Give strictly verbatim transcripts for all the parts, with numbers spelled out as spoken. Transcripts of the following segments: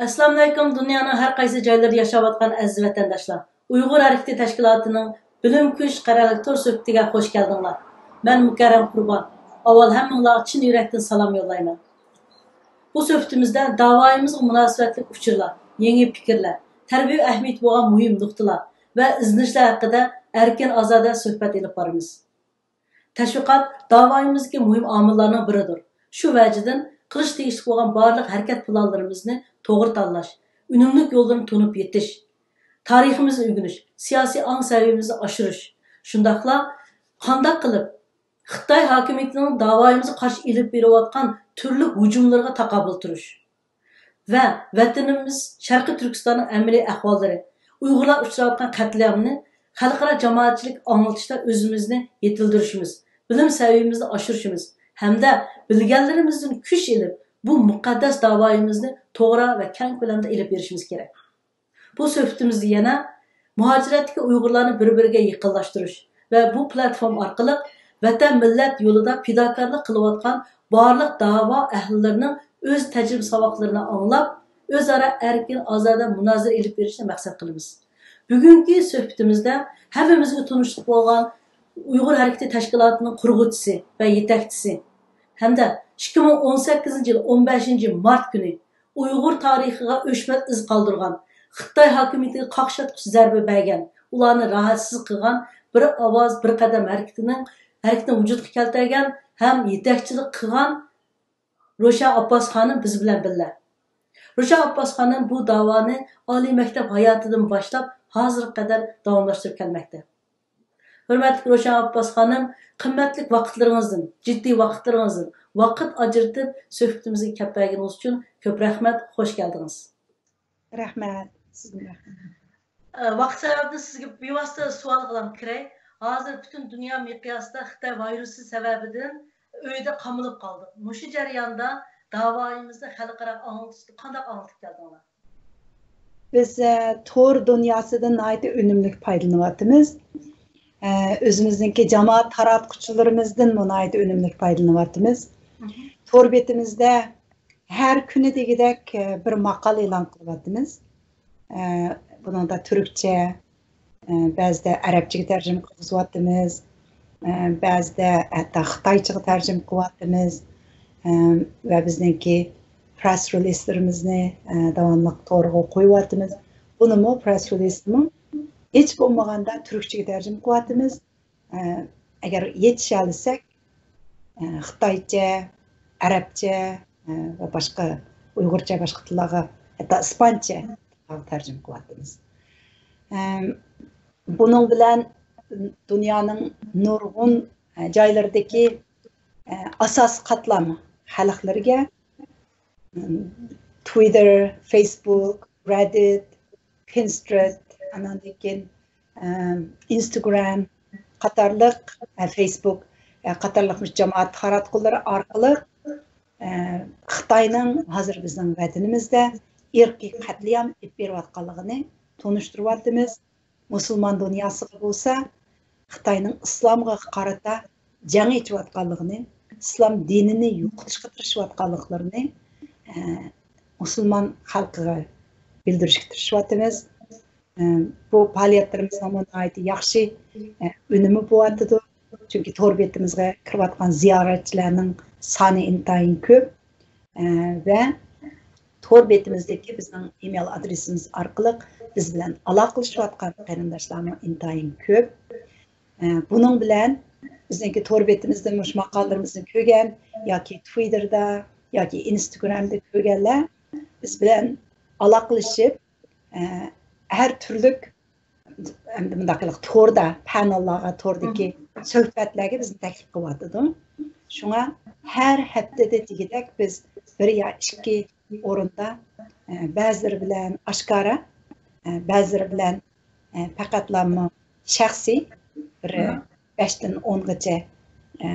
ئەسسالامۇئەلەيكۇم، دۇنيانىڭ ھەر قايسى جايلىرىدا ياشاۋاتقان ئەزىز ۋەتەنداشلار! ئۇيغۇر ھەرىكىتى تەشكىلاتىنىڭ بىلىم كۈچ قەرەللىك تور سۆھبىتىگە خوش كەلدىڭلار. مەن مۇكەررەم قۇربان. ئاۋۋال ھەممىڭلارغا چىن يۈرەكتىن سالام يوللايمەن. بۇ سۆھبىتىمىزدە داۋايىمىزغا مۇناسىۋەتلىك ئۇچۇرلار، يېڭى پىكىرلەر، تەربىيە ئەھمىيىتى بولغان مۇھىم نۇقتىلار ۋە ئىزدىنىشلەر ھەققىدە ئەركىن، ئازادە سۆھبەت ئېلىپ بارىمىز. تەشۋىقات داۋايىمىزدىكى مۇھىم ئامىللارنىڭ بىرىدۇر. شۇ ۋەجىدىن، قىلىش تېگىشلىك بولغان بارلىق ھەرىكەت پىلانلىرىمىزنى توغرا تاللاش، ئۈنۈملۈك يوللىرىنى تونۇپ يېتىش، تارىخىمىزنى ئۆگىنىش، سىياسىي ئاڭ سەۋىيەمىزنى ئاشۇرۇش، شۇنداقلا قانداق قىلىپ خىتاي ھاكىمىيىتىنىڭ داۋايىمىزغا قارشى ئېلىپ بېرىۋاتقان تۈرلۈك ھۇجۇملىرىغا تاقابىل تۇرۇش ۋە ۋەتىنىمىز شەرقىي تۈركىستاننىڭ ئەمەلىي ئەھۋاللىرى، ئۇيغۇرلار ئۇچراۋاتقان قەتلىئامنى خەلقئارا جامائەتچىلىككە ئاڭلىتىشتا ئۆزىمىزنى يېتىلدۈرۈشىمىز، بىلىم سەۋىيەمىزنى ئاشۇرۇشىمىز ھەمدە بىلگەنلىرىمىزدىن كۈچ ئېلىپ، بۇ مۇقەددەس داۋايىمىزنى توغرا ۋە كەڭ كۆلەمدە ئېلىپ بېرىشىمىز كېرەك. بۇ سۆھبىتىمىزدە يەنە مۇھاجىرەتتىكى ئۇيغۇرلارنى بىر-بىرىگە يېقىنلاشتۇرۇش ۋە بۇ پلاتفورما ئارقىلىق ۋەتەن، مىللەت يولىدا پىداكارلىق قىلىۋاتقان بارلىق داۋا ئەھلىلىرىنىڭ ئۆز تەجرىبە ساۋاقلىرىنى ئاڭلاپ، ئۆزئارا ئەركىن، ئازادە مۇنازىرە ئېلىپ بېرىشنى مەقسەت قىلىمىز. بۈگۈنكى سۆھبىتىمىزدە ھەممىمىزگە تونۇشلۇق بولغان ئۇيغۇر ھەرىكىتى تەشكىلاتىنىڭ قۇرغۇچىسى ۋە يېتەكچىسى ھەمدە ئىككى مىڭ ئون سەككىزىنچى يىل ئون بەشىنچى مارت كۈنى ئۇيغۇر تارىخىغا ئۆچمەس ئىز قالدۇرغان، خىتاي ھاكىمىيىتىگە قاقشاتقۇچ زەربە بەرگەن، ئۇلارنى راھەتسىز قىلغان، بىر ئاۋاز، بىر قەدەم ھەرىكىتىنىڭ، ھەرىكىتىنى ۋۇجۇدقا كەلتۈرگەن ھەم يېتەكچىلىك قىلغان روشەن ئابباس خانىم بىز بىلەن بىللە. روشەن ئابباس خانىم بۇ داۋانى ئالىي مەكتەپ ھاياتىدىن باشلاپ ھازىرغا قەدەر داۋاملاشتۇرۇپ كەلمەكتە. ھۆرمەتلىك روشەن ئابباس خانىم، قىممەتلىك ۋاقىتلىرىڭىزدىن، جىددىي ۋاقىتلىرىڭىزدىن ۋاقىت ئاجرىتىپ سۆھبىتىمىزگە كەپ بەرگىنىڭىز ئۈچۈن كۆپ رەھمەت، خوش كەلدىڭىز. رەھمەت، سىزگىمۇ رەھمەت. ئە، ۋاقىت سەۋەبىدىن سىزگە بىۋاسىتە سوئال قىلام كىرەي. ھازىر پۈتۈن دۇنيا مىقياسىدا خىتاي ۋىرۇسى سەۋەبىدىن ئۆيدە قامىلىپ قالدۇق. مۇشۇ جەرياندا داۋايىمىزنى خەلقئاراغا ئاڭلىتىشتا قانداق ئاڭلىتىپ كەلدىڭلار؟ بىز، ئە، تور دۇنياسىدىن ناھايىتى ئۈنۈملۈك پايدىلىنىۋاتىمىز. ئە، ئۆزىمىزنىڭكى جامائەت تاراتقۇچىلىرىمىزدىنمۇ ناھايىتى ئۈنۈملۈك پايدىلىنىۋاتىمىز. مھم. تور بېتىمىزدە ھەر كۈنى دېگۈدەك، ئە، بىر ماقالە ئېلان قىلىۋاتىمىز. ئە، بۇنىڭدا تۈركچە، ئە، بەزىدە ئەرەبچىگە تەرجىمە قىلغۇزۇۋاتىمىز. ئە، بەزىدە ھەتتا خىتايچىغا تەرجىمە قىلىۋاتىمىز. ئە، ۋە بىزنىڭكى پرېس رېلىزلىرىمىزنى، ئە، داۋاملىق تورغا قويۇۋاتىمىز. بۇنىمۇ، پرېس رېلىزنىمۇ ھېچ بولمىغاندا تۈركچىگە تەرجىمە قىلىۋاتىمىز. ئە، ئەگەر يېتىشەلىسەك، ئە، خىتايچە، ئەرەبچە، ئە، ۋە باشقا ئۇيغۇرچە باشقا تىللارغا، ھەتتا ئىسپانچە تىللارغا تەرجىمە قىلىۋاتىمىز. ئە، بۇنىڭ بىلەن دۇنيانىڭ نۇرغۇن، ئە، جايلىرىدىكى، ئە، ئاساسىي قاتلام خەلقلىرىگە، ئىم، تۋىتتېر، فېيسبۇك، رېددىت، پىنتېرېست، ئاناندىن كېيىن، ئىم، ئىنستاگرام قاتارلىق، ئە، فېيسبۇك، ئە، قاتارلىق مۇشۇ جامائەت تاراتقۇلىرى ئارقىلىق، ئە، خىتاينىڭ ھازىر بىزنىڭ ۋەتىنىمىزدە ئىرقىي قەتلىئام ئېلىپ بېرىۋاتقانلىقىنى تونۇشتۇرۇۋاتىمىز. مۇسۇلمان دۇنياسىغا بولسا خىتاينىڭ ئىسلامغا قارىتا جەڭ ئېچىۋاتقانلىقىنى، ئىسلام دىنىنى يوقىتىشقا تىرىشىۋاتقانلىقلىرىنى، ئە، مۇسۇلمان خەلقىگە بىلدۈرۈشكە تىرىشىۋاتىمىز. ئە، بۇ پائالىيەتلىرىمىزنىڭمۇ ناھايىتى ياخشى، ئە، ئۈنۈمى بولۇۋاتىدۇ. چۈنكى تور بېتىمىزگە كىرىۋاتقان زىيارەتچىلەرنىڭ سانى ئىنتايىن كۆپ. ئە، ۋە تور بېتىمىزدىكى بىزنىڭ ئىمېيل ئادرېسىمىز ئارقىلىق بىز بىلەن ئالاقىلىشىۋاتقان قېرىنداشلارمۇ ئىنتايىن كۆپ. ئە، بۇنىڭ بىلەن بىزنىڭكى تور بېتىمىزدە مۇشۇ ماقالىلىرىمىزنى كۆرگەن ياكى تۋىتتېردا ياكى ئىنستاگرامدا كۆرگەنلەر بىز بىلەن ئالاقىلىشىپ، ئە، ھەر تۈرلۈك، ئەمدى مۇنداق قىلىق، توردا، پانېللارغا، توردىكى مھم. سۆھبەتلەرگە بىزنى تەكلىپ قىلىۋاتىدۇ. شۇڭا ھەر ھەپتىدە دېگۈدەك بىز بىر يا ئىككى ئورۇندا، ئە، بەزىلىرى بىلەن ئاشكارا، ئە، بەزىلىرى بىلەن، ئە، پەقەتلامۇ شەخسىي بىر مھم. بەشتىن ئونغىچە، ئە،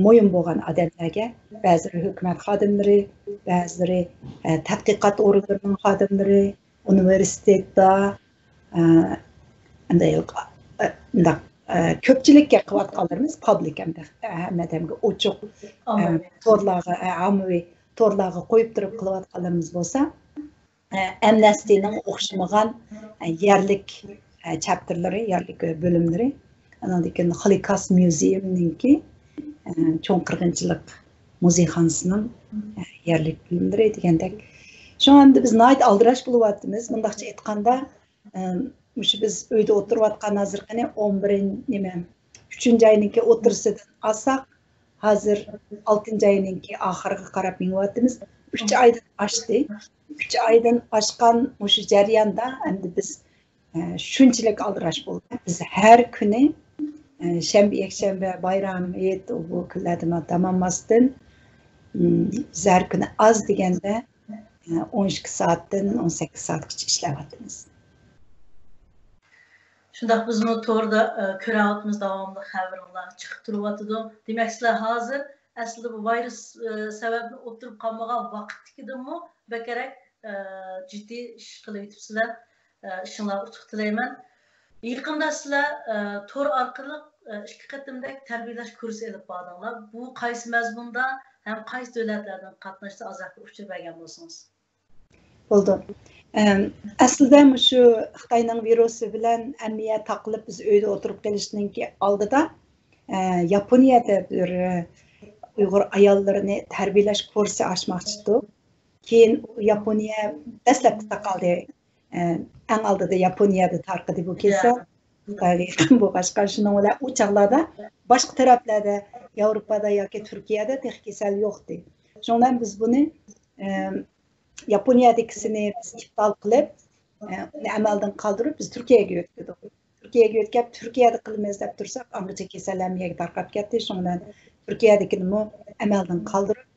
مۇھىم بولغان ئادەملەرگە، بەزىلىرى ھۆكۈمەت خادىملىرى، بەزىلىرى، ئە، تەتقىقات ئورۇنلىرىنىڭ خادىملىرى، ئۇنىۋېرسىتېتتا، ئە، ئەمدى، ئە، مۇنداق، ئە، كۆپچىلىككە قىلىۋاتقانلىرىمىز پابلىك ئەمدى، ئە، ھەممە ئادەمگە ئوچۇق، ئە، ئاممىۋى. تورلارغا، ئە، ئاممىۋى تورلارغا قويۇپ تۇرۇپ قىلىۋاتقانلىرىمىز بولسا، ئەمنەستىنىڭ ئوخشىمىغان يەرلىك چاپتېرلىرى، يەرلىك بۆلۈملىرى، ئاندىن كېيىن خىلىكاس مۇزېيىمنىڭكى چوڭ قىرغىنچىلىق مۇزېيخانىسىنىڭ يەرلىك بۆلۈملىرى دېگەندەك. شۇڭا ئەمدى بىز ناھايىتى ئالدىراش بولۇۋاتىمىز. مۇنداقچە ئېيتقاندا، مۇشۇ بىز ئۆيدە ئولتۇرۇۋاتقان ھازىر قېنى ئون بىرىنچى، نېمە، ئۈچىنچى ئاينىڭكى ئوتتۇرىسىدىن ئالساق، ھازىر ئالتىنچى ئاينىڭكى ئاخىرىغا قاراپ مېڭىۋاتىمىز. ئۈچ ئايدىن ئاشتى. ئۈچ ئايدىن ئاشقان مۇشۇ جەرياندا ئەمدى بىز، ئە، شۇنچىلىك ئالدىراش بولدۇق. بىز ھەر كۈنى، ئە، شەنبە، يەكشەنبە، بايرام، ھېيت، بۇ كۈنلەردە دام ئالماستىن، ئىم، بىز ھەر كۈنى ئاز دېگەندە، ئە، ئون ئىككى سائەتتىن ئون سەككىز سائەتكىچە ئىشلەۋاتىمىز. شۇنداق، بىزمۇ توردا، ئە، كۆرۈۋاتىمىز، داۋاملىق خەۋىرىڭلار چىقىپ تۇرۇۋاتىدۇ. دېمەك، سىلەر ھازىر ئەسلىدە بۇ ۋىرۇس، ئە، سەۋەبىدىن ئولتۇرۇپ قالمىغان ۋاقىتتىكىدىنمۇ بەكرەك، ئە، جىددىي ئىش قىلىۋېتىپسىلەر. ئە، ئىشىڭلارغا ئۇتۇق تىلەيمەن. يېقىندا سىلەر، ئە، تور ئارقىلىق، ئە، ئىككى قېتىمدەك تەربىيەلەش كۇرسى ئېلىپ باردىڭلار. بۇ قايسى مەزمۇندا ھەم قايسى دۆلەتلەردىن قاتناشتى؟ ئازراق بىر ئۇچۇر بەرگەن بولسىڭىز. بولدى. ئەم، ئەسلىدە مۇشۇ خىتاينىڭ ۋىرۇسى بىلەن ھەممە يەر تاقىلىپ، بىز ئۆيدە ئولتۇرۇپ قېلىشنىڭكى ئالدىدا، ئە، ياپونىيەدە بىر، ئە، ئۇيغۇر ئاياللىرىنى تەربىيەلەش كۇرسى ئاچماقچى ئىدۇق. كېيىن ياپونىيە دەسلەپتە تاقالدى. ئە، ئەڭ ئالدىدا ياپونىيەدە تارقىدى بۇ كېسەل. خىتايغا يېقىن بولغاچقا، شۇنىڭ بىلەن ئۇ چاغلاردا باشقا تەرەپلەردە، ياۋروپادا ياكى تۈركىيەدە تېخى كېسەل يوقتى. شۇنىڭ بىلەن بىز بۇنى، ئە، ياپونىيەدىكىسىنى بىز ئىپتال قىلىپ، ئە، ئۇنى ئەمەلدىن قالدۇرۇپ، بىز تۈركىيەگە يۆتكىدۇق. تۈركىيەگە يۆتكەپ، تۈركىيەدە قىلىمىز دەپ تۇرساق، ئاڭغىچە كېسەل ھەممە يەرگە تارقاپ كەتتى. شۇنىڭ بىلەن تۈركىيەدىكىنىمۇ ئەمەلدىن قالدۇرۇپ،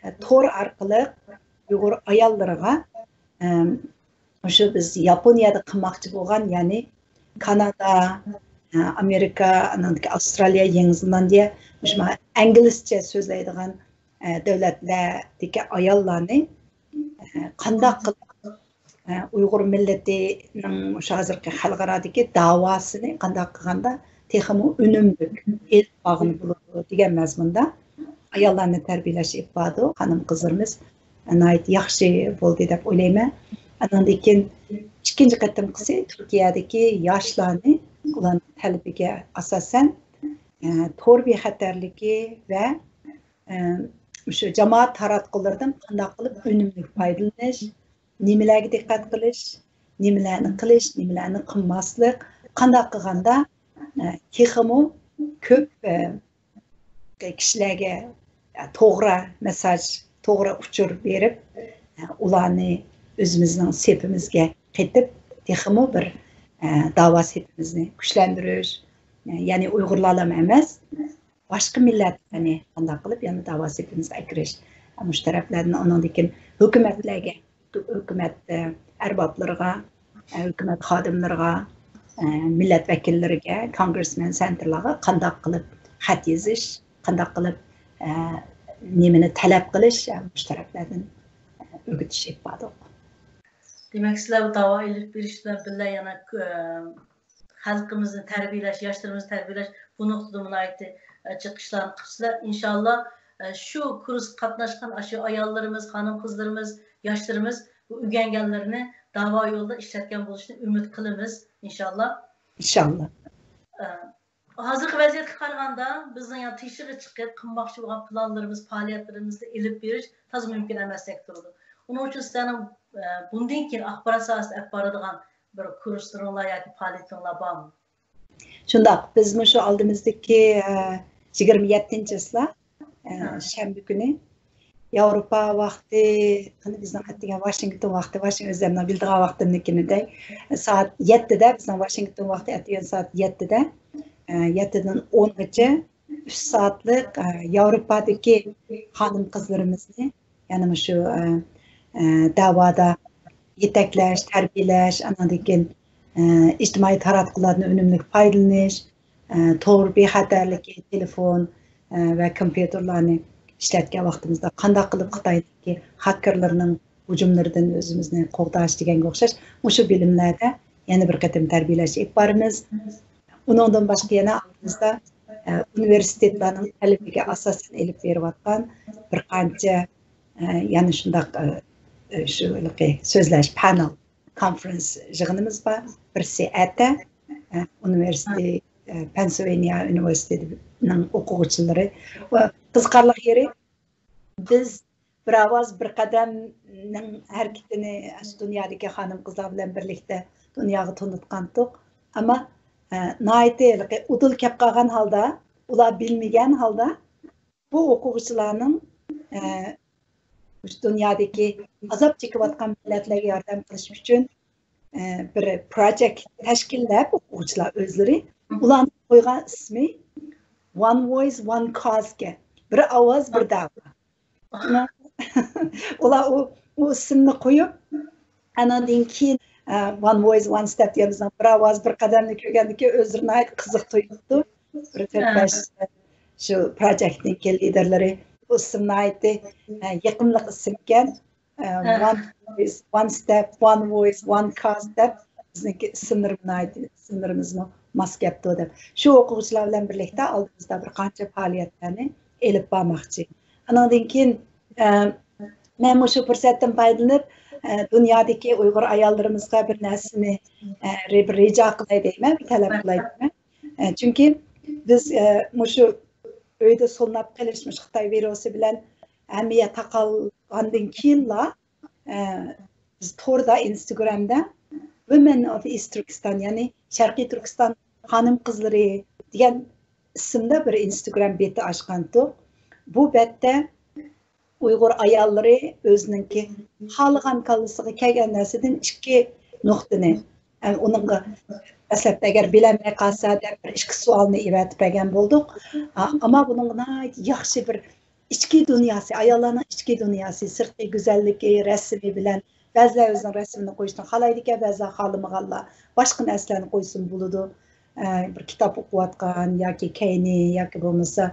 ئە، تور ئارقىلىق ئۇيغۇر ئاياللىرىغا، ئە، مۇشۇ بىز ياپونىيەدە قىلماقچى بولغان، يەنى كانادا، ئە، ئامېرىكا، ئانىڭدىكى ئاۋسترالىيە، يېڭى زېلاندىيە، مۇشۇ ئىنگلىزچە سۆزلەيدىغان، ئە، دۆلەتلەردىكى ئاياللارنى، ئە، قانداق قىلىپ، ئە، ئۇيغۇر مىللىتىنىڭ مۇشۇ ھازىرقى خەلقئارادىكى داۋاسىنى قانداق قىلغاندا تېخىمۇ ئۈنۈملۈك ئېلىپ بارغىلى بولىدۇ دېگەن مەزمۇندا ئاياللارنى تەربىيەلەش ئېلىپ بارىدۇ. خانىم-قىزلىرىمىز ناھايىتى ياخشى بولدى دەپ ئويلايمەن. ئانىڭدىن كېيىن ئىككىنچى قېتىمقىسى تۈركىيەدىكى ياشلارنى، ئۇلارنىڭ تەلىپىگە ئاساسەن، ئە، تور بىخەتەرلىكى ۋە، ئە، شۇ جامائەت تاراتقۇلىرىدىن قانداق قىلىپ ئۈنۈملۈك پايدىلىنىش، نېمىلەرگە دىققەت قىلىش، نېمىلەرنى قىلىش، نېمىلەرنى قىلماسلىق، قانداق قىلغاندا، ئە، تېخىمۇ كۆپ، ئە، كىشىلەرگە، ئە، توغرا مېساج، توغرا ئۇچۇر بېرىپ، ئە، ئۇلارنى ئۆزىمىزنىڭ سېپىمىزگە قېتىپ، تېخىمۇ بىر، ئە، داۋا سېپىمىزنى كۈچلەندۈرۈش، ئە، يەنى ئۇيغۇرلارلا ئەمەس، باشقا مىللەتلەرنى قانداق قىلىپ يەنە داۋا سېپىمىزغا ئەكىرىش. مۇشۇ تەرەپلەردىن، ئاندىن كېيىن ھۆكۈمەتلەرگە، ھۆكۈمەت، ئە، ئەربابلىرىغا، ئە، ھۆكۈمەت خادىملىرىغا، ئە، مىللەت ۋەكىللىرىگە، كونگرېسمېن سېناتورلارغا قانداق قىلىپ خەت يېزىش، قانداق قىلىپ، ئە، نېمىنى تەلەپ قىلىش، ئە، مۇشۇ تەرەپلەردىن، ئە، ئۆگىتىش ئېلىپ باردۇق. دېمەك، سىلەر بۇ داۋا ئېلىپ بېرىش بىلەن بىللە يەنە، ئە، خەلقىمىزنى تەربىيەلەش، ياشلىرىمىزنى تەربىيەلەش، بۇ نۇقتىدا ناھايىتى، ئە، جىق ئىشلارنى قىپسىلەر. ئىنشاللا، ئە، شۇ كۇرسقا قاتناشقان ئاشۇ ئاياللىرىمىز، خانىم-قىزلىرىمىز، ياشلىرىمىز بۇ ئۆگەنگەنلىرىنى داۋا يولىدا ئىشلەتكەن بولۇشىنى ئۈمىد قىلىمىز، ئىنشاللا. ئىنشاللا. ئە، ھازىرقى ۋەزىيەتكە قارىغاندا، بىزنىڭ يەنە تىشىغا چىقىپ قىلماقچى بولغان پىلانلىرىمىز، پائالىيەتلىرىمىزنى ئېلىپ بېرىش تازا مۇمكىن ئەمەستەك تۇرىدۇ. ئۇنىڭ ئۈچۈن سىلەرنىڭ، ئە، بۇندىن كېيىن ئاخبارات ساھەسىدە ئېلىپ بارىدىغان بىر كۇرسلىرىڭلار ياكى پائالىيىتىڭلار بارمۇ؟ شۇنداق، بىز مۇشۇ ئالدىمىزدىكى، ئە، يىگىرمە يەتتىنچى چىسلا، ئە، ھە. شەنبە كۈنى ياۋروپا ۋاقتى، قېنى بىزنىڭ ئەتىگەن ۋاشىنگتون ۋاقتى، ۋاشىنگ-، ئۆزلەرنىڭ بىلىدىغان ۋاقتىمنىڭكىنى دەي. سائەت يەتتىدە، بىزنىڭ ۋاشىنگتون ۋاقتى ئەتىگەن سائەت يەتتىدە، ئە، يەتتىدىن ئونغىچە ئۈچ سائەتلىك، ئە، ياۋروپادىكى خانىم-قىزلىرىمىزنى، يەنى مۇشۇ، ئە، ئە، داۋادا يېتەكلەش، تەربىيەلەش، ئانىڭدىن كېيىن، ئە، ئىجتىمائىي تاراتقۇلاردىن ئۈنۈملۈك پايدىلىنىش، ئە، تور بىخەتەرلىكى، تېلېفون، ئە، ۋە كومپيۇتېرلارنى ئىشلەتكەن ۋاقتىمىزدا قانداق قىلىپ خىتايدىكى خاككېرلارنىڭ ھۇجۇملىرىدىن ئۆزىمىزنى قوغداش دېگەنگە ئوخشاش مۇشۇ بىلىملەردە يەنە بىر قېتىم تەربىيەلەش ئېلىپ بارىمىز. ئۇنىڭدىن باشقا يەنە ئالدىمىزدا، ئە، ئۇنىۋېرسىتېتلارنىڭ تەلىپىگە ئاساسەن ئېلىپ بېرىۋاتقان بىر قانچە، ئە، يەنە شۇنداق، ئە، ئە، شۇ ھېلىقى سۆزلەش پانېل كونفرېنس يىغىنىمىز بار. بىرسى ئەتە، ئە، ئۇنىۋېرسىتېت، ئە، پېنسىلۋانىيە ئۇنىۋېرسىتېتىنىڭ ئوقۇغۇچىلىرى. ۋە قىزىقارلىق يېرى، بىز بىر ئاۋاز بىر قەدەمنىڭ ھەرىكىتىنى ئاشۇ دۇنيادىكى خانىم قىزلار بىلەن بىرلىكتە دۇنياغا تونۇتقانتۇق. ئەمما، ئە، ناھايىتى ھېلىقى ئۇدۇل كەپ قالغان ھالدا، ئۇلار بىلمىگەن ھالدا بۇ ئوقۇغۇچىلارنىڭ، ئە، مۇشۇ دۇنيادىكى ئازاب چېكىۋاتقان مىللەتلەرگە ياردەم قىلىش ئۈچۈن، ئە، بىر پروجېكت تەشكىللەپ، ئوقۇغۇچىلار ئۆزلىرى، ئۇلارنىڭ قويغان ئىسمى One Voice، One Cause كەن. بىر ئاۋاز، بىر دەۋا. ئۇلار ئۇ، ئۇ ئىسىمنى قويۇپ، ئاناندىن كېيىن، ئە، One Voice، One Step دېگەن بىزنىڭ بىر ئاۋاز، بىر قەدەمنى كۆرگەندىن كېيىن ئۆزلىرى ناھايىتى قىزىق تۇيۇپتۇ. بىر تۆت، بەش شۇ پروجېكتنىڭكى لىدېرلىرى، بۇ ئىسىم ناھايىتى، ئە، يېقىملىق ئىسىمكەن. ئە، One Voice، One Step، One Voice، One Cause دەپ بىزنىڭكى ئىسىملىرىمىز ناھايىتى، ئىسىملىرىمىزمۇ ماس كەپتۇ دەپ. شۇ ئوقۇغۇچىلار بىلەن بىرلىكتە ئالدىمىزدا بىر قانچە پائالىيەتلەرنى ئېلىپ بارماقچى. ئانىڭدىن كېيىن، ئە، مەن مۇشۇ پۇرسەتتىن پايدىلىنىپ، ئە، دۇنيادىكى ئۇيغۇر ئاياللىرىمىزغا بىر نەرسىنى، ئە، رى-، بىر رىجا قىلاي دەيمەن، بىر تەلەپ قىلاي دەيمەن. ئە، چۈنكى بىز، ئە، مۇشۇ ئۆيدە سولناپ قېلىش، مۇشۇ خىتاي ۋىرۇسى بىلەن ھەممە يەر تاقالغاندىن كېيىنلا، ئە، بىز توردا، ئىنستاگرامدا Women of East Turkestan، يەنى شەرقىي تۈركىستان خانىم قىزلىرى دېگەن ئىسىمدا بىر ئىنستاگرام بېتى ئاچقانتۇق. بۇ بەتتە ئۇيغۇر ئاياللىرى ئۆزىنىڭكى خالىغان كاللىسىغا كەلگەن نەرسىدىن ئىككى نۇقتىنى، ئە، ئۇنىڭغا دەسلەپتە ئەگەر بىلەلمەي قالسا دەپ بىر ئىككى سوئالنى ئېۋەتىپ بەرگەن بولدۇق. ئا-، ئەمما بۇنىڭغا ناھايىتى ياخشى بىر ئىچكى دۇنياسى، ئاياللارنىڭ ئىچكى دۇنياسى، سىرتقى گۈزەللىكى، رەسىمى بىلەن، بەزىلەر ئۆزىنىڭ رەسىمىنى قويۇشنى خالايدىكەن، بەزىلەر خالىمىغانلار باشقا نەرسىلەرنى قويسىمۇ بولىدۇ. ئە، بىر كىتاب ئوقۇۋاتقان ياكى كەينى ياكى بولمىسا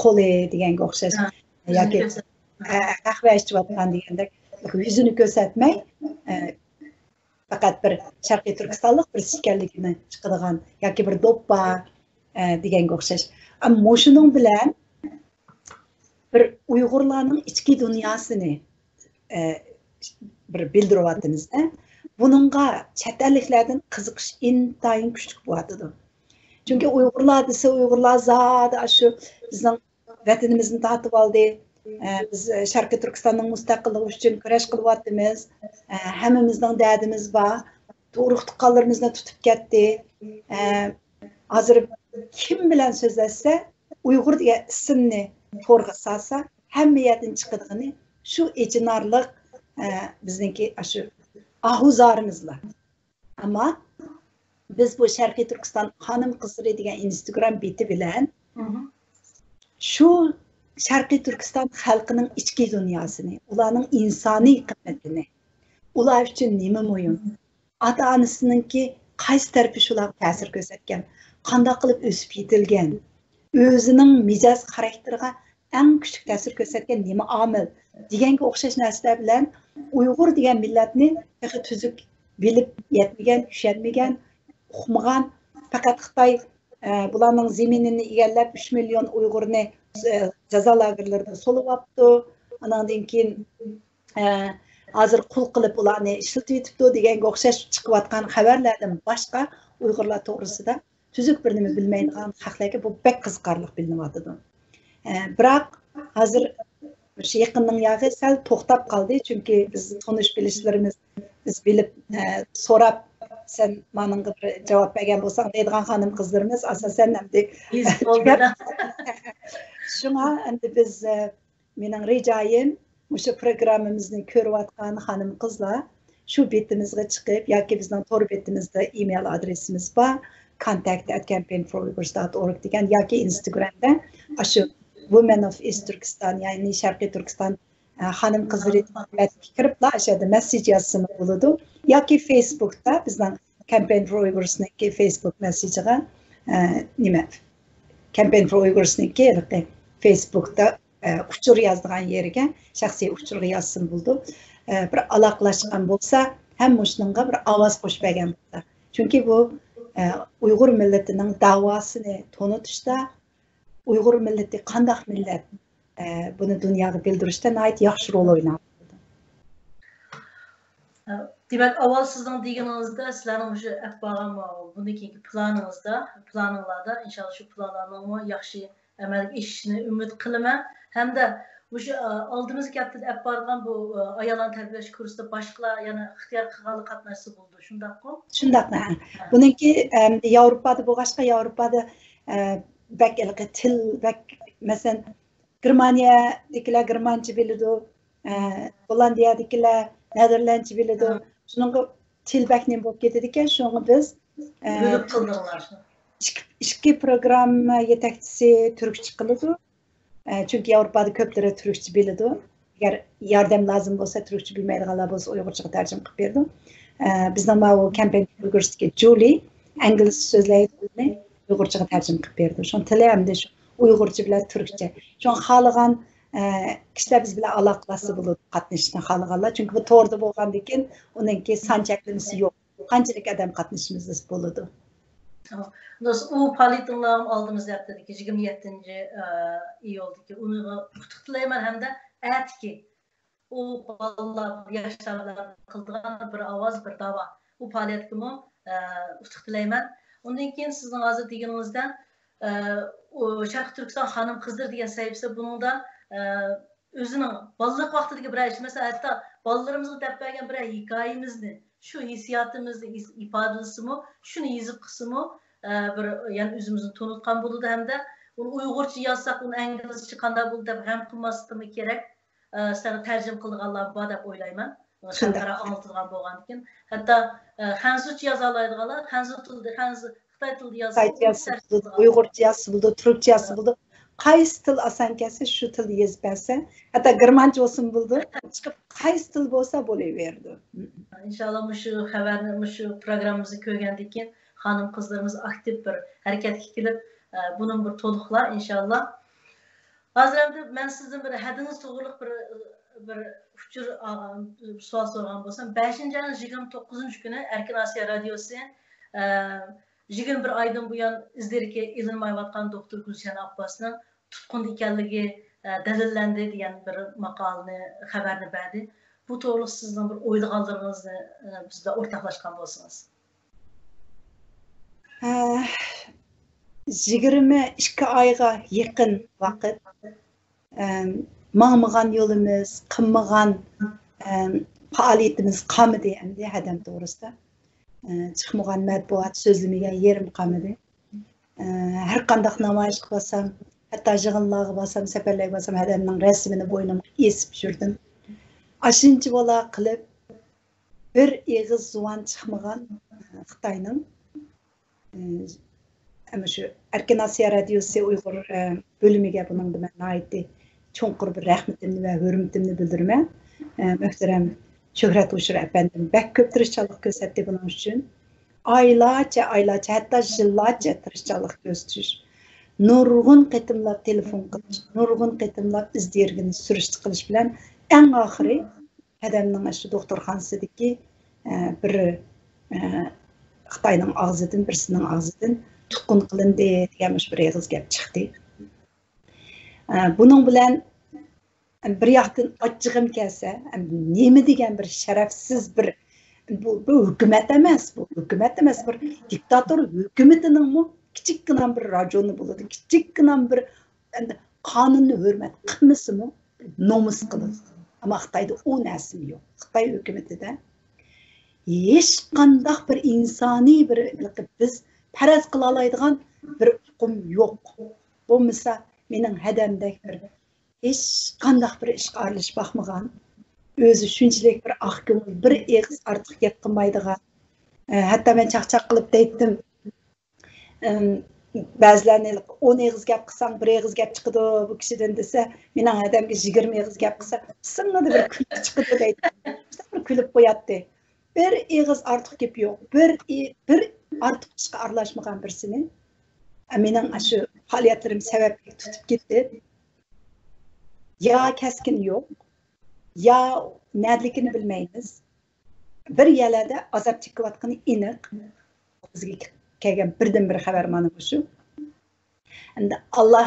قولى دېگەنگە ئوخشاش، ھە، ياكى، ئە، قەھۋە ئىچىۋاتقان دېگەندەك يۈزىنى كۆرسەتمەي، ئە، پەقەت بىر شەرقىي تۈركىستانلىق بىرسى ئىكەنلىكىنى چىقىدىغان ياكى بىر دوپپا، ئە، دېگەنگە ئوخشاش. ئەمما مۇشۇنىڭ بىلەن بىر ئۇيغۇرلارنىڭ ئىچكى دۇنياسىنى، ئە، بىر بىلدۈرۈۋاتىمىز-دە. بۇنىڭغا چەت ئەللىكلەردىن قىزىقىش ئىنتايىن كۈچلۈك بولۇۋاتىدۇ. چۈنكى ئۇيغۇرلار دېسە، ئۇيغۇرلار زادى ئاشۇ بىزنىڭ ۋەتىنىمىزنى تارتىۋالدى. ئە، بىز شەرقىي تۈركىستاننىڭ مۇستەقىللىقى ئۈچۈن كۈرەش قىلىۋاتىمىز. ئە، ھەممىمىزنىڭ دەردىمىز بار. ئۇرۇق تۇغقانلىرىمىزنى تۇتۇپ كەتتى. ئە، ھازىر كىم بىلەن سۆزلەشسە، ئۇيغۇر دېگەن ئىسىمنى تورغا سالسا، ھەممە يەردىن چىقىدىغىنى شۇ ئېچىنارلىق، ئە، بىزنىڭكى ئاشۇ ئاھۇزارىمىزلا. ئەمما بىز بۇ شەرقىي تۈركىستان خانىم قىزلىرى دېگەن ئىنستاگرام بېتى بىلەن شۇ شەرقىي تۈركىستان خەلقىنىڭ ئىچكى دۇنياسىنى، ئۇلارنىڭ ئىنسانىي قىممىتىنى، ئۇلار ئۈچۈن نېمە مۇھىم، ئاتا-ئانىسىنىڭكى قايسى تەرىپى شۇلارغا تەسىر كۆرسەتكەن، قانداق قىلىپ ئۆسۈپ يېتىلگەن، ئۆزىنىڭ مىجەز خاراكتېرىغا ئەڭ كۈچلۈك تەسىر كۆرسەتكەن نېمە ئامىل دېگەنگە ئوخشاش نەرسىلەر بىلەن ئۇيغۇر دېگەن مىللەتنى تېخى تۈزۈك بىلىپ يەتمىگەن، چۈشەنمىگەن، ئۇقمىغان، پەقەت خىتاي، ئە، بۇلارنىڭ زېمىنىنى ئىگىلەپ، ئۈچ مىليون ئۇيغۇرنى، ئە، جازا لاگېرلىرىدا سولىۋاپتۇ. ئاناندىن كېيىن، ئە، ھازىر قۇل قىلىپ ئۇلارنى ئىشلىتىۋېتىپتۇ دېگەنگە ئوخشاش چىقىۋاتقان خەۋەرلەردىن باشقا ئۇيغۇرلار توغرىسىدا تۈزۈك بىر نېمە بىلمەيدىغان خەقلەرگە بۇ بەك قىزىقارلىق بىلىنىۋاتىدۇ. ئە، بىراق ھازىر شۇ يېقىننىڭ ياغى سەل توختاپ قالدى، چۈنكى بىز تونۇش بىلىشلىرىمىز، بىز بىلىپ، ئە، سوراپ، سەن مانىڭغا بىر جاۋاب بەرگەن بولساڭ دەيدىغان خانىم قىزلىرىمىز ئاساسەن ئەمدى. شۇڭا ئەمدى بىز، ئە، مېنىڭ رىجايىم، مۇشۇ پروگراممىمىزنى كۆرۈۋاتقان خانىم قىزلار شۇ بېتىمىزگە چىقىپ ياكى بىزنىڭ تور بېتىمىزدە ئىمېيل ئادرېسىمىز بار، contact at campaign for uyghurs dot org دېگەن، ياكى ئىنستاگرامدا ئاشۇ Women of East Turkestan، يەنى شەرقىي تۈركىستان، ئە، خانىم قىزلىرى بەتكە كىرىپلا ئاشۇ يەردە مەسسىج يازسىمۇ بولىدۇ. ياكى فېيسبۇكتا بىزنىڭ Campaign for Uyghurs نىڭكى فېيسبۇك مەسسىجىغا، ئە، نېمە، Campaign for Uyghurs نىڭكى فېيسبۇكتا ئە، ئۇچۇر يازىدىغان يېرىگە، شەخسىي ئۇچۇرغا يازسىمۇ بولىدۇ. ئە، بىر ئالاقىلاشقان بولسا، ھەم مۇشۇنىڭغا بىر ئاۋاز قوشۇپ بەرگەن بولسا. چۈنكى بۇ، ئە، ئۇيغۇر مىللىتىنىڭ داۋاسىنى تونۇتۇشتا، ئۇيغۇر مىللىتى قانداق مىللەت، ئە، بۇنى دۇنياغا بىلدۈرۈشتە ناھايىتى ياخشى رول ئويناپ. دېمەك، ئاۋۋال سىزنىڭ دېگىنىڭىزدە، سىلەرنىڭ مۇشۇ ئەپ بارغان بۇندىن كېيىنكى پىلانىڭىزدا، پىلانىڭلاردا، ئىنشاللا شۇ پىلانلارنىڭمۇ ياخشى ئەمەلگە ئېشىشىنى ئۈمىد قىلىمەن. ھەمدە مۇشۇ، ئە، ئالدىمىزدىكى ھەپتىدە ئەپ بارغان بۇ، ئە، ئاياللارنى تەربىيەلەش كۇرسىدا باشقىلار يەنە ئىختىيار قىلغانلار قاتناشسا بولىدۇ، شۇنداققۇ؟ شۇنداق، ھە. بۇنىڭكى، ئەم، ياۋروپادا بولغاچقا، ياۋروپادا، ئە، بەك ھېلىقى تىل، بەك، مەسىلەن، گېرمانىيەدىكىلەر گېرمانچە بىلىدۇ، ئە، گوللاندىيەدىكىلەر نېدېرلاندچە بىلىدۇ. ھە. شۇنىڭغا تىل بەك نېمە بولۇپ كېتىدىكەن، شۇنىڭغا بىز، ئە، بۆلۈپ قىلدىڭلار. ئىككى، ئىككى پروگرامما يېتەكچىسى تۈركچە قىلىدۇ. ئە، چۈنكى ياۋروپادا كۆپلىرى تۈركچە بىلىدۇ. ئەگەر ياردەم لازىم بولسا، تۈركچە بىلمەيدىغانلار بولسا، ئۇيغۇرچىغا تەرجىمە قىلىپ بېرىدۇ. ئە، بىزنىڭ ماۋۇ كەمپەينىڭ ئۇيغۇرچىسىدىكى جۇلى ئىنگلىزچە سۆزلەيدۇ، ئۇنى ئۇيغۇرچىغا تەرجىمە قىلىپ بېرىدۇ. شۇڭا تىلى ئەمدى شۇ ئۇيغۇرچە بىلەن تۈركچە. شۇڭا خالىغان، ئە، كىشىلەر بىز بىلەن ئالاقىلاشسا بولىدۇ، قاتنىشىشنى خالىغانلار. چۈنكى بۇ توردا بولغاندىكىن ئۇنىڭكى سان چەكلىمىسى يوق. قانچىلىك ئادەم قاتنىشىمىز بولىدۇ. دوست، ئۇ پائالىيىتىڭلار ئالدىمىزدا ھەپتىدىكى يىگىرمە يەتتىنچى، ئە، ئىيۇلدىكى، ئۇنىڭغا ئۇتۇق تىلەيمەن ھەمدە ئەتىكى ئۇ بالىلار، ياشلار بىلەن قىلىدىغان بىر ئاۋاز، بىر داۋا. ئۇ پائالىيەتكىمۇ، ئە، ئۇتۇق تىلەيمەن. ئۇندىن كېيىن سىزنىڭ ھازىر دېگىنىڭىزدە، ئە، ئۇ شەرقىي تۈركىستان خانىم قىزلىرى دېگەن سەھىپىسى بۇنىڭدا، ئە، ئۆزىنىڭ بالىلىق ۋاقتىدىكى بىرەر ئىش، مەسىلەن، ھەتتا بالىلىرىمىزغا دەپ بەرگەن بىرەر ھېكايىمىزنى، شۇ ھېسسىياتىمىزنى ئىز-، ئىپادىلىسىمۇ، شۇنى يېزىپ قىلسىمۇ، ئە، بىر، يەنى ئۆزىمىزنى تونۇتقان بولىدۇ ھەمدە ئۇنى ئۇيغۇرچە يازساق، ئۇنى ئىنگلىزچە قانداق بولىدۇ دەپ غەم قىلماسلىقىمىز كېرەك. ئە، سىلەرنى تەرجىمە قىلىدىغانلار بار دەپ ئويلايمەن. شۇنداق. خەلقئارا ئاڭلىتىدىغان بولغاندىكىن. ھەتتا، ئە، خەنزۇچە يازالايدىغانلار، خەنزۇ تىلىدا، خەنزۇ، خىتاي تىلىدا يازسا خىتايچە بولىدۇ، يازسا بولىدۇ، ئۇيغۇرچە يازسا بولىدۇ، تۈركچە يازسا بولىدۇ. قايسى تىل ئاسان كەلسە، شۇ تىلدا يېزىپ بەرسە، ھەتتا گېرمانچە بولسىمۇ بولىدۇ، چىقىپ قايسى تىل بولسا بولۇۋېرىدۇ. ئىنشاللا مۇشۇ خەۋەرنى، مۇشۇ پروگراممىمىزنى كۆرگەندىن كېيىن خانىم قىزلىرىمىز ئاكتىپ بىر ھەرىكەتكە كېلىپ، ئە، بۇنىمۇ بىر تولۇقلار ئىنشاللا. ھازىر ئەمدى مەن سىزدىن بىر ھەدىڭىز توغرىلىق بىر، بىر ئۇچۇر ئالغان، بىر سوئال سورىغان بولسام، بەشىنچى ئاينىڭ يىگىرمە توققۇزىنچى كۈنى ئەركىن ئاسىيا رادىيوسى، ئە، يىگىرمە بىر ئايدىن بۇيان ئىزدىرىكى ئېلىنمايۋاتقان دوكتور گۈلشەن ئابباسنىڭ تۇتقۇندا ئىكەنلىكى، ئە، دەلىللەندى دېگەن بىر ماقالىنى، خەۋەرنى بەردى. بۇ توغرىلىق سىزنىڭ بىر ئويلىغانلىرىڭىزنى، ئە، بىز بىلەن ئورتاقلاشقان بولسىڭىز. ئە، يىگىرمە ئىككى ئايغا يېقىن ۋاقىت، ئە، ماڭمىغان يولىمىز، قىلمىغان، ئە، پائالىيىتىمىز قالمىدى ئەمدى ھەدەم توغرىسىدا. ئە، چىقمىغان مەتبۇئات، سۆزلىمىگەن يېرىم قالمىدى. ئە، ھەر قانداق نامايىشقا بارسام، ھەتتا يىغىنلارغا بارسام، سەپەرلەرگە بارسام، ھەدەمنىڭ رەسىمىنى بوينۇمغا ئېسىپ يۈردۈم. ئاشۇنچە بالا قىلىپ، بىر ئېغىز زۇۋان چىقمىغان، ئە، خىتاينىڭ، ئە، ئەمما شۇ ئەركىن ئاسىيا رادىيوسى ئۇيغۇر، ئە، بۆلۈمىگە بۇنىڭدا مەن ناھايىتى چوڭقۇر بىر رەھمىتىمنى ۋە ھۆرمىتىمنى بىلدۈرىمەن. ئە، مۆھتەرەم شۆھرەت ھوشۇر ئەپەندىم بەك كۆپ تىرىشچانلىق كۆرسەتتى بۇنىڭ ئۈچۈن. ئايلارچە، ئايلارچە، ھەتتا يىللارچە تىرىشچانلىق كۆرسىتىش، نۇرغۇن قېتىملاپ تېلېفون قىلىش، نۇرغۇن قېتىملاپ ئىز دېرىكىنى سۈرۈشتە قىلىش بىلەن ئەڭ ئاخىرى ھەدەمنىڭ ئاشۇ دوختۇرخانىسىدىكى، ئە، بىر، ئە، خىتاينىڭ ئاغزىدىن، بىرسىنىڭ ئاغزىدىن تۇتقۇن قىلىندى دېگەن مۇشۇ بىر ئېغىز گەپ چىقتى. ئە، بۇنىڭ بىلەن بىر ياقتىن ئاچچىقىم كەلسە، نېمە دېگەن بىر شەرەپسىز بىر، بۇ، بۇ ھۆكۈمەت ئەمەس، بۇ ھۆكۈمەت ئەمەس، بىر دىكتاتور ھۆكۈمىتىنىڭمۇ كىچىككىنە بىر راجونى بولىدۇ، كىچىككىنە بىر، ئەمدى قانۇننى ھۆرمەت قىلمىسىمۇ نومۇس قىلىدۇ. ئەمما خىتايدا ئۇ نەرسىمۇ يوق. خىتاي ھۆكۈمىتىدە ھېچقانداق بىر ئىنسانىي بىر، بىز پەرەز قىلالايدىغان بىر ئۇقۇم يوق. بولمىسا مېنىڭ ھەدەمدەك بىر ھېچقانداق بىر ئىشقا ئارىلىشىپ باقمىغان، ئۆزى شۇنچىلىك بىر ئاق كۆڭۈل، بىر ئېغىز ئارتۇق گەپ قىلمايدىغان، ئە، ھەتتا مەن چاقچاق قىلىپ دەيتتىم، ئىم، بەزىلەرنى ئون ئېغىز گەپ قىلساڭ، بىر ئېغىز گەپ چىقىدۇ بۇ كىشىدىن دېسە، مېنىڭ ھەدەمگە يىگىرمە ئېغىز گەپ قىلسا، سىڭىدە بىر كۈلكە چىقىدۇ دەيتتىم. بىر كۈلۈپ قوياتتى. بىر ئېغىز ئارتۇق گېپى يوق. بىر ئى-، بىر ئارتۇق ئىشقا ئارىلاشمىغان بىرسىنى، ئە، مېنىڭ ئاشۇ پائالىيەتلىرىم سەۋەبلىك تۇتۇپ كېتىپ، يا كەسكىنى يوق، يا نەدىلىكىنى بىلمەيمىز. بىر يەرلەردە ئازاب چېكىۋاتقىنى ئېنىق. بىزگە كەلگەن بىردىنبىر خەۋەر مانا مۇشۇ. ئەمدى ئاللا،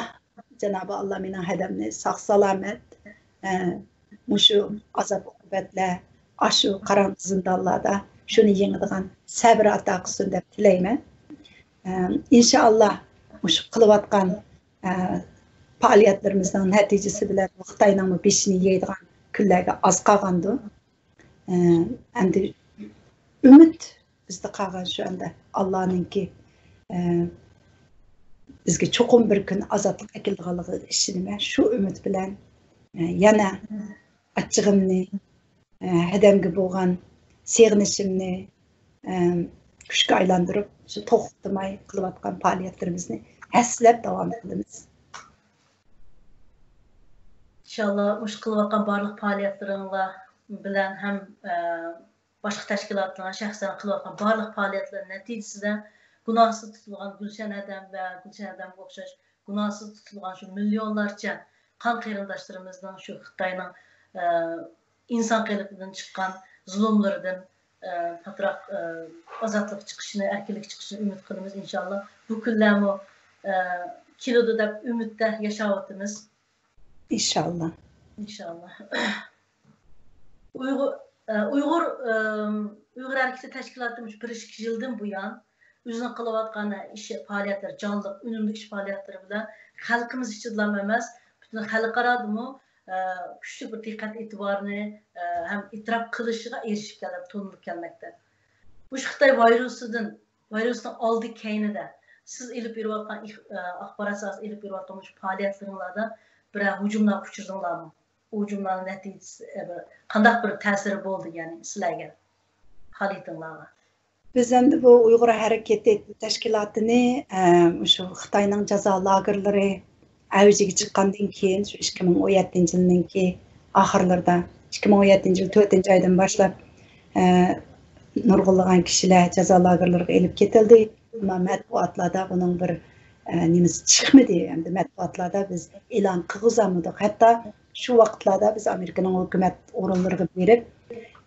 جانابى ئاللا مېنىڭ ھەدەمنى ساق-سالامەت، ئە، مۇشۇ ئازاب-ئوقۇبەتلەر، ئاشۇ قاراڭغۇ زىندانلاردا شۇنى يېڭىدىغان سەۋر ئاتا قىلسۇن دەپ تىلەيمەن. ئە، ئىنشائاللا، مۇشۇ قىلىۋاتقان، ئە، پائالىيەتلىرىمىزنىڭ نەتىجىسى بىلەن خىتاينىڭمۇ بېشىنى يەيدىغان كۈنلەرگە ئاز قالغاندۇ. ئە، ئەمدى ئۈمىد بىزدە قالغان شۇ ئەمدى ئاللانىڭكى، ئە، بىزگە چوقۇم بىر كۈن ئازادلىق ئەكېلىدىغانلىقىغا ئىشىنىمەن. شۇ ئۈمىد بىلەن، ئە، يەنە ئاچچىقىمنى، ئە، ھەدەمگە بولغان سېغىنىشىمنى، ئە، كۈچكە ئايلاندۇرۇپ، شۇ توختىماي قىلىۋاتقان پائالىيەتلىرىمىزنى ھەسسىلەپ داۋام قىلىمىز. ئىنشاللا مۇشۇ قىلىۋاتقان بارلىق پائالىيەتلىرىڭلار بىلەن ھەم، ئە، باشقا تەشكىلاتلارنىڭ شەخسەن قىلىۋاتقان بارلىق پائالىيەتلەر نەتىجىسىدە گۇناھسىز تۇتۇلغان گۈلشەن ھەدەم ۋە گۈلشەن ھەدەمگە ئوخشاش گۇناھسىز تۇتۇلغان شۇ مىليونلارچە قان قېرىنداشلىرىمىزنىڭ شۇ خىتاينىڭ، ئە، ئىنسان قېلىپىدىن چىققان زۇلۇملىرىدىن، ئە، پاتراق، ئە، ئازادلىق چىقىشىنى، ئەركىنلىك چىقىشىنى ئۈمىد قىلىمىز، ئىنشاللا. بۇ كۈنلەرمۇ، ئە، كېلىدۇ دەپ ئۈمىدتە ياشاۋاتىمىز. ئىنشاللا. ئىنشاللا. ئۇيغۇر، ئە، ئۇيغۇر، ئە، ئۇيغۇر ھەرىكىتى تەشكىلاتى مۇشۇ بىر ئىككى يىلدىن بۇيان ئۆزىنىڭ قىلىۋاتقان ئىش پائالىيەتلىرى، جانلىق، ئۈنۈملۈك ئىش پائالىيەتلىرى بىلەن خەلقىمىز ئىچىدىلا ئەمەس، پۈتۈن خەلقئارادىمۇ، ئە، كۈچلۈك بىر دىققەت ئېتىبارنى، ئە، ھەم ئېتىراپ قىلىشىغا ئېرىشىپ كەلدى، تونۇلۇپ كەلمەكتە. مۇشۇ خىتاي ۋىرۇسىدىن، ۋىرۇسنىڭ ئالدى كەينىدە سىز ئېلىپ بېرىۋاتقان ئىخ-، ئە، ئاخبارات ساھەسىدە ئېلىپ بېرىۋاتقان مۇشۇ پائالىيەتلىرىڭلاردا بىرەر ھۇجۇملارغا ئۇچرىدىڭلارمۇ؟ ھۇجۇملارنىڭ نەتىجىسى، ئە، بىر قانداق بىر تەسىرى بولدى، يەنى سىلەرگە، پائالىيىتىڭلارغا؟ بىز ئەمدى بۇ ئۇيغۇر ھەرىكىتى تەشكىلاتىنى، ئە، مۇشۇ خىتاينىڭ جازا لاگېرلىرى ئەۋجىگە چىققاندىن كېيىن، شۇ ئىككى مىڭ ئون يەتتىنچى يىلنىڭكى ئاخىرلىرىدا، ئىككى مىڭ ئون يەتتىنچى يىل تۆتىنچى ئايدىن باشلاپ، ئە، نۇرغۇنلىغان كىشىلەر جازا لاگېرلىرىغا ئېلىپ كېتىلدى. ئەمما مەتبۇئاتلاردا بۇنىڭ بىر، ئە، نېمىسى چىقمىدى. ئەمدى مەتبۇئاتلاردا بىز ئېلان قىلغۇزالمىدۇق. ھەتتا شۇ ۋاقىتلاردا بىز ئامېرىكىنىڭ ھۆكۈمەت ئورۇنلىرىغا بېرىپ،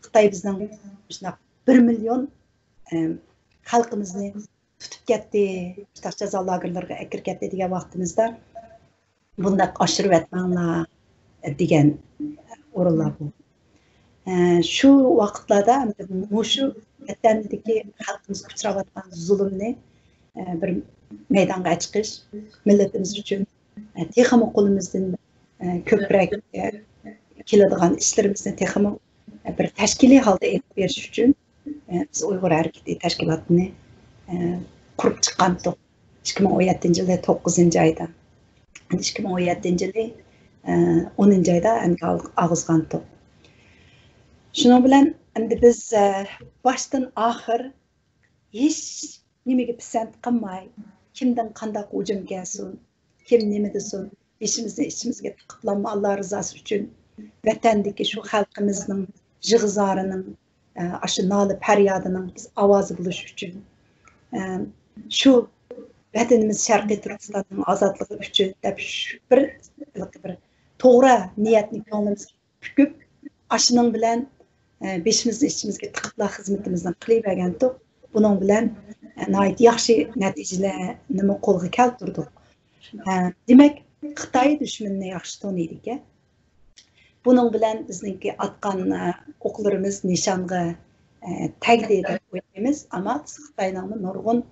خىتاي بىزنىڭ مۇشۇنداق بىر مىليون، ئە، خەلقىمىزنى تۇتۇپ كەتتى، مۇشۇنداق جازا لاگېرلىرىغا ئەكىرىپ كەتتى دېگەن ۋاقتىمىزدا، بۇنداق ئاشۇرۇۋەتمەڭلار دېگەن ئورۇنلار بۇ. ئە، شۇ ۋاقىتلاردا مۇشۇ ۋەتەندىكى خەلقىمىزگە ئۇچراۋاتقان زۇلۇمنى، ئە، بىر مەيدانغا چىقىش، مىللىتىمىز ئۈچۈن، ئە، تېخىمۇ قولىمىزدىن، ئە، كۆپرەك، ئە، كېلىدىغان ئىشلىرىمىزنى تېخىمۇ، ئە، بىر تەشكىلىي ھالدا ئېلىپ بېرىش ئۈچۈن، ئە، بىز ئۇيغۇر ھەرىكىتى تەشكىلاتىنى، ئە، قۇرۇپ چىققانتۇق. ئىككى مىڭ ئون يەتتىنچى يىلى توققۇزىنچى ئايدا، ئىككى مىڭ ئون يەتتىنچى يىلى، ئە، ئونىنچى ئايدا ئەنگە ئاغ-، ئاغزغانتۇق. شۇنىڭ بىلەن ئەمدى بىز، ئە، باشتىن ئاخىر ھېچ نېمىگە پىسەنت قىلماي، كىمدىن قانداق ھۇجۇم كەلسۇن، كىم نېمە دېسۇن، بېشىمىزنى ئىچىمىزگە تىقىپلاممۇ، ئاللا رىزاسى ئۈچۈن ۋەتەندىكى شۇ خەلقىمىزنىڭ يىغا-زارىنىڭ، ئە، ئاشۇ نالە-پەريادىنىڭ بىز ئاۋازى بولۇش ئۈچۈن، ئە، شۇ ۋەتىنىمىز شەرقىي تۈركىستاننىڭ ئازادلىقى ئۈچۈن دەپ شۇ بىر، بىر توغرا نىيەتنى كۆڭلىمىزگە پۈكۈپ، ئاشۇنىڭ بىلەن، ئە، بېشىمىزنى ئىچىمىزگە تىقىپلا خىزمىتىمىزنى قىلىۋەرگەنتۇق. بۇنىڭ بىلەن، ئە، ناھايىتى ياخشى نەتىجىلەرنىمۇ قولغا كەلتۈردۇق. ئە، دېمەك، خىتاي دۈشمىنىنى ياخشى تونۇيدىكەن. بۇنىڭ بىلەن بىزنىڭكى ئاتقان، ئە، ئوقلىرىمىز نىشانغا، ئە، تەگدى دەپ ئويلايمىز. ئەمما بىز خىتاينىڭمۇ نۇرغۇن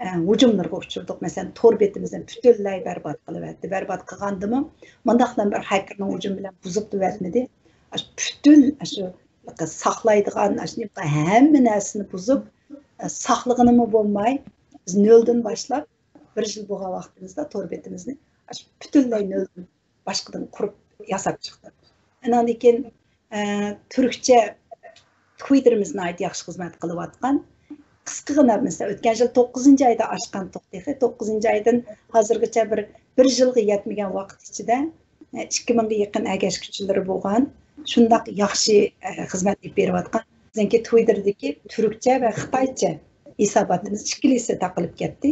ئە، ھۇجۇملىرىغا ئۇچرىدۇق. مەسىلەن، تور بېتىمىزنى پۈتۈنلەي بەربات قىلىۋەتتى. بەربات قىلغاندىمۇ، مۇنداقلا بىر خەككىرنىڭ ھۇجۇمى بىلەن بۇزۇپ تۇرۇۋەتمىدى. ئاشۇ پۈتۈن، ئاشۇ ساقلايدىغان، ئاشۇ ھەممە نەرسىنى بۇزۇپ، ئە، ساقلىغىنىمۇ بولماي، بىز نۆلدىن باشلاپ، بىر يىل بولغان ۋاقتىمىزدا تور بېتىمىزنى ئاشۇ پۈتۈنلەي نۆلدىن باشقىدىن قۇرۇپ ياساپ چىقتۇق. ئاندىن كېيىن، ئە، تۈركچە تۋىتتېرىمىز ناھايىتى ياخشى خىزمەت قىلىۋاتقان. قىسقىغىنا، مەسىلەن، ئۆتكەن يىل توققۇزىنچى ئايدا ئاچقانتۇق تېخى. توققۇزىنچى ئايدىن ھازىرغىچە بىر، بىر يىلغا يەتمىگەن ۋاقىت ئىچىدە، ئە، ئىككى مىڭغا يېقىن ئەگەشكۈچىلىرى بولغان. شۇنداق ياخشى، ئە، خىزمەت ئېلىپ بېرىۋاتقان. بىزنىڭكى تۋىتتېردىكى تۈركچە ۋە خىتايچە ھېساباتىمىز ئىككىلىسى تاقىلىپ كەتتى.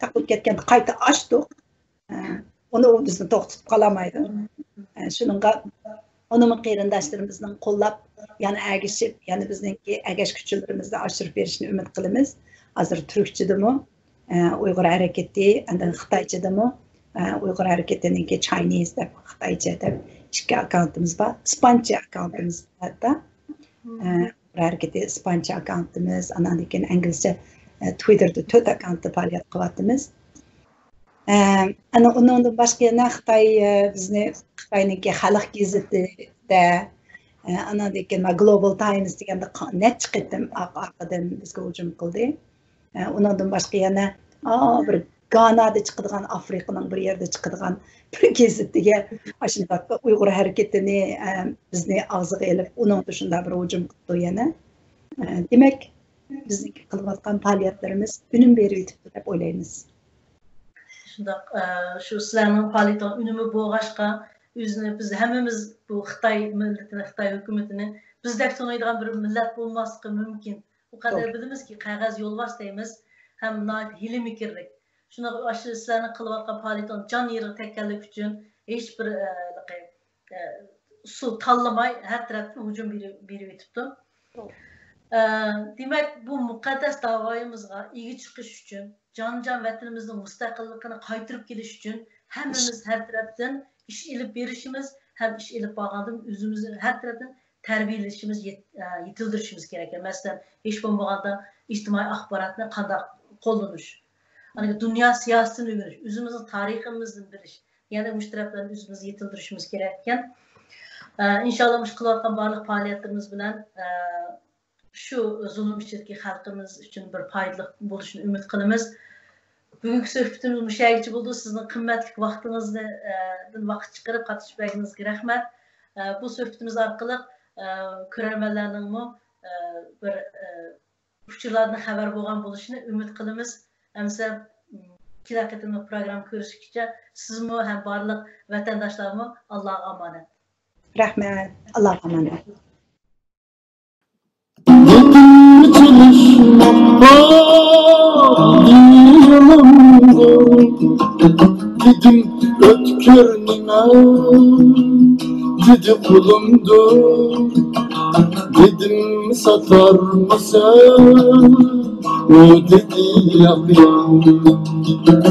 تاقىلىپ كەتكەندە قايتا ئاچتۇق. ئۇنى ئۇ بىزنى توختىتىپ قالالمايدۇ. شۇنىڭغا ئۇنىمۇ قېرىنداشلىرىمىزنىڭ قوللاپ، يەنە ئەگىشىپ، يەنە بىزنىڭكى ئەگەشكۈچىلىرىمىزنى ئاشۇرۇپ بېرىشىنى ئۈمىد قىلىمىز. ھازىر تۈركچىدىمۇ، ئۇيغۇر ھەرىكىتى، ئاندىن خىتايچىدىمۇ، ئۇيغۇر ھەرىكىتىنىڭكى چاينىز دەپ، خىتايچە دەپ ئىككى ئاككاونتىمىز بار. ئىسپانچە ئاككاونتىمىز ھەتتا. ئە، بىر ھەرىكىتى ئىسپانچە ئاككاونتىمىز، ئاناندىن كېيىن ئىنگلىزچە، ئە، تىۋىتتېردا تۆت ئاككاونتتا پائالىيەت قىلىۋاتىمىز. ئە، ئەنە ئۇنىڭدىن باشقا يەنە خىتاي، ئە، بىزنى خىتاينىڭكى خەلق گېزىتىدە، ئە، ئاناندىن كېيىن ما گلوبال تايمز دېگەندە قا-، نەچچە قېتىم ئارقا-ئارقىدىن بىزگە ھۇجۇم قىلدى. ئە، ئۇنىڭدىن باشقا يەنە، ئا، بىر گانادا چىقىدىغان، ئافرىقىنىڭ بىر يېرىدە چىقىدىغان بىر گېزىتىگە ئاشۇنداق ئۇيغۇر ھەرىكىتىنى، ئە، بىزنى ئاغزىغا ئېلىپ، ئۇنىڭدا شۇنداق بىر ھۇجۇم قىپتۇ يەنە. ئە، دېمەك، بىزنىڭ قىلىۋاتقان پائالىيەتلىرىمىز ئۈنۈم بېرىۋېتىپتۇ دەپ ئويلايمىز. شۇنداق، ئە، شۇ سىلەرنىڭ پائالىيىتىڭىز ئۈنۈمى بولغاچقا، ئۆزىنى بىز ھەممىمىز بۇ خىتاي مىللىتىنى، خىتاي ھۆكۈمىتىنى بىزدەك تونۇيدىغان بىر مىللەت بولماسلىقى مۇمكىن. ئۇ قەدەر بىلىمىزكى، قەغەز يولۋاس دەيمىز. ھەم ناھايىتى ھىيلە-مىكىرلىك. شۇنداق ئاشۇ سىلەرنىڭ قىلىۋاتقان پائالىيىتىڭىز جان يېرىگە تەگكەنلىكى ئۈچۈن ھېچبىر، ئە، ئە، ئۇسۇل تاللىماي ھەر تەرەپتىن ھۇجۇم بېرى-، بېرىۋېتىپتۇ. ئە، دېمەك، بۇ مۇقەددەس داۋايىمىزغا ئىگە چىقىش ئۈچۈن، جانىجان ۋەتىنىمىزنىڭ مۇستەقىللىقىنى قايتۇرۇپ كېلىش ئۈچۈن ھەممىمىز ھەر تەرەپتىن ئىش ئېلىپ بېرىشىمىز ھەم ئىش ئېلىپ بارغاندىن ئۆزىمىزنى ھەر تەرەپتىن تەربىيەلىشىمىز، يېت-، ئە، يېتىلدۈرۈشىمىز كېرەك. مەسىلەن، ھېچ بولمىغاندا ئىجتىمائىي ئاخباراتنى قانداق قوللىنىش، ئاندىن دۇنيا سىياسىتىنى ئۆگىنىش، ئۆزىمىزنىڭ تارىخىمىزنى بىلىش، يەنە مۇشۇ تەرەپلەرنى ئۆزىمىز يېتىلدۈرۈشىمىز كېرەك ئىكەن. ئە، ئىنشاللا مۇشۇ قىلىۋاتقان بارلىق پائالىيەتلىرىمىز بىلەن، ئە، شۇ زۇلۇم ئىچىدىكى خەلقىمىز ئۈچۈن بىر پايدىلىق بولۇشىنى ئۈمىد قىلىمىز. بۈگۈنكى سۆھبىتىمىز مۇشۇ يەرگىچە بولىدۇ. سىزنىڭ قىممەتلىك ۋاقتىڭىزنى، ئە، دىن ۋاقىت چىقىرىپ قاتنىشىپ بەرگىنىڭىزگە رەھمەت. ئە، بۇ سۆھبىتىمىز ئارقىلىق، ئە، كۆرەرمەنلەرنىڭمۇ، ئە، بىر، ئە، ئۇچۇرلاردىن خەۋەر بولغان بولۇشىنى ئۈمىد قىلىمىز. ئەمىسە، م، كېلەر قېتىملىق پروگرامما كۆرۈشكىچە سىزمۇ ھەم بارلىق ۋەتەنداشلارمۇ ئاللاغا ئامانەت. رەھمەت. ئاللاغا ئامانەت. دېدىم چېلىشماقتا يولۇمدۇر، دېدىم ئۆتكۈر نېمە، دېدى قولۇمدۇر، دېدىم ساتارمىسەن، ئۇ دېدى ياق ياق.